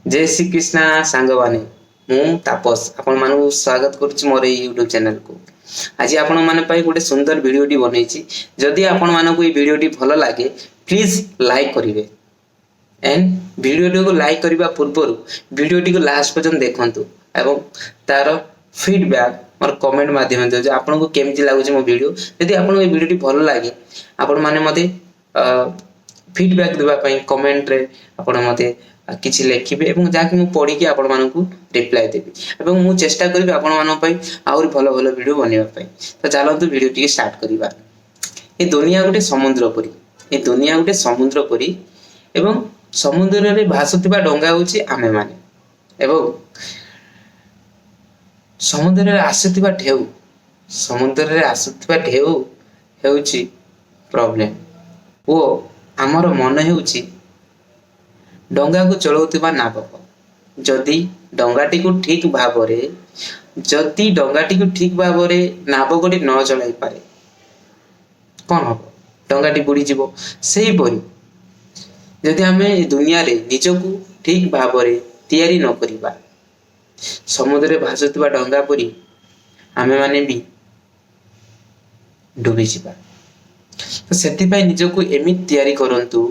ଜୟ ଶ୍ରୀକୃଷ୍ଣ ସାଙ୍ଗମାନେ, ମୁଁ ତାପସ ଆପଣମାନଙ୍କୁ ସ୍ୱାଗତ କରୁଛି ମୋର ଏଇ ୟୁଟ୍ୟୁବ୍ ଚ୍ୟାନେଲକୁ। ଆଜି ଆପଣମାନଙ୍କ ପାଇଁ ଗୋଟେ ସୁନ୍ଦର ଭିଡ଼ିଓଟି ବନେଇଛି। ଯଦି ଆପଣମାନଙ୍କୁ ଏଇ ଭିଡ଼ିଓଟି ଭଲ ଲାଗେ, ପ୍ଲିଜ୍ ଲାଇକ୍ କରିବେ। ଆଣ୍ଡ ଭିଡ଼ିଓଟିକୁ ଲାଇକ୍ କରିବା ପୂର୍ବରୁ ଭିଡ଼ିଓଟିକୁ ଲାଷ୍ଟ ପର୍ଯ୍ୟନ୍ତ ଦେଖନ୍ତୁ ଏବଂ ତାର ଫିଡ଼ବ୍ୟାକ୍ ମୋର କମେଣ୍ଟ ମାଧ୍ୟମରେ ଦିଅନ୍ତୁ, ଆପଣଙ୍କୁ କେମିତି ଲାଗୁଛି ମୋ ଭିଡ଼ିଓ। ଯଦି ଆପଣଙ୍କୁ ଏ ଭିଡ଼ିଓଟି ଭଲ ଲାଗେ, ଆପଣମାନେ ମୋତେ ଫିଡ଼ବ୍ୟାକ୍ ଦେବା ପାଇଁ କମେଣ୍ଟରେ ଆପଣ ମୋତେ କିଛି ଲେଖିବେ ଏବଂ ଯାହାକି ମୁଁ ପଢ଼ିକି ଆପଣମାନଙ୍କୁ ରିପ୍ଲାଏ ଦେବି ଏବଂ ମୁଁ ଚେଷ୍ଟା କରିବି ଆପଣମାନଙ୍କ ପାଇଁ ଆହୁରି ଭଲ ଭଲ ଭିଡ଼ିଓ ବନେଇବା ପାଇଁ। ତ ଚାଲନ୍ତୁ, ଭିଡ଼ିଓ ଟିକେ ଷ୍ଟାର୍ଟ କରିବା। ଏ ଦୁନିଆ ଗୋଟେ ସମୁଦ୍ର ପରି। ଏ ଦୁନିଆ ଗୋଟେ ସମୁଦ୍ର ପରି ଏବଂ ସମୁଦ୍ରରେ ଭାସୁଥିବା ଡଙ୍ଗା ହେଉଛି ଆମେମାନେ ଏବଂ ସମୁଦ୍ରରେ ଆସୁଥିବା ଢେଉ, ସମୁଦ୍ରରେ ଆସୁଥିବା ଢେଉ ହେଉଛି ପ୍ରୋବ୍ଲେମ ଓ ଆମର ମନ ହେଉଛି ଡଙ୍ଗାକୁ ଚଳାଉଥିବା ନାବକ। ଯଦି ଡଙ୍ଗାଟିକୁ ଠିକ ଭାବରେ ନାବକଟି ନ ଚଳାଇ ପାରେ, କ'ଣ ହବ? ଡଙ୍ଗାଟି ବୁଡ଼ିଯିବ। ସେହିପରି ଯଦି ଆମେ ଏ ଦୁନିଆରେ ନିଜକୁ ଠିକ ଭାବରେ ତିଆରି ନ କରିବା, ସମୁଦ୍ରରେ ଭାସୁଥିବା ଡଙ୍ଗା ପରି ଆମେମାନେ ବି ଡୁବିଯିବା। ତ ସେଥିପାଇଁ ନିଜକୁ ଏମିତି ତିଆରି କରନ୍ତୁ,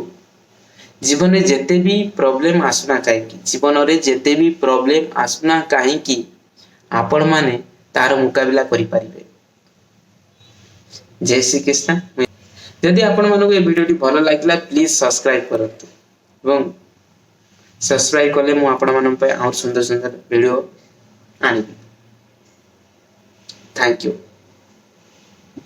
ଜୀବନରେ ଯେତେ ବି ପ୍ରୋବ୍ଲେମ ଆସୁନା କାହିଁକି, ଜୀବନରେ ଯେତେ ବି ପ୍ରୋବ୍ଲେମ ଆସୁନା କାହିଁକି, ଆପଣମାନେ ତାର ମୁକାବିଲା କରିପାରିବେ। ଜୟ ଶ୍ରୀକୃଷ୍ଣ। ଯଦି ଆପଣମାନଙ୍କୁ ଏ ଭିଡ଼ିଓଟି ଭଲ ଲାଗିଲା, ପ୍ଲିଜ୍ ସବସ୍କ୍ରାଇବ୍ କରନ୍ତୁ ଏବଂ ସବସ୍କ୍ରାଇବ୍ କଲେ ମୁଁ ଆପଣମାନଙ୍କ ପାଇଁ ଆହୁରି ସୁନ୍ଦର ସୁନ୍ଦର ଭିଡ଼ିଓ ଆଣିବି। Thank you.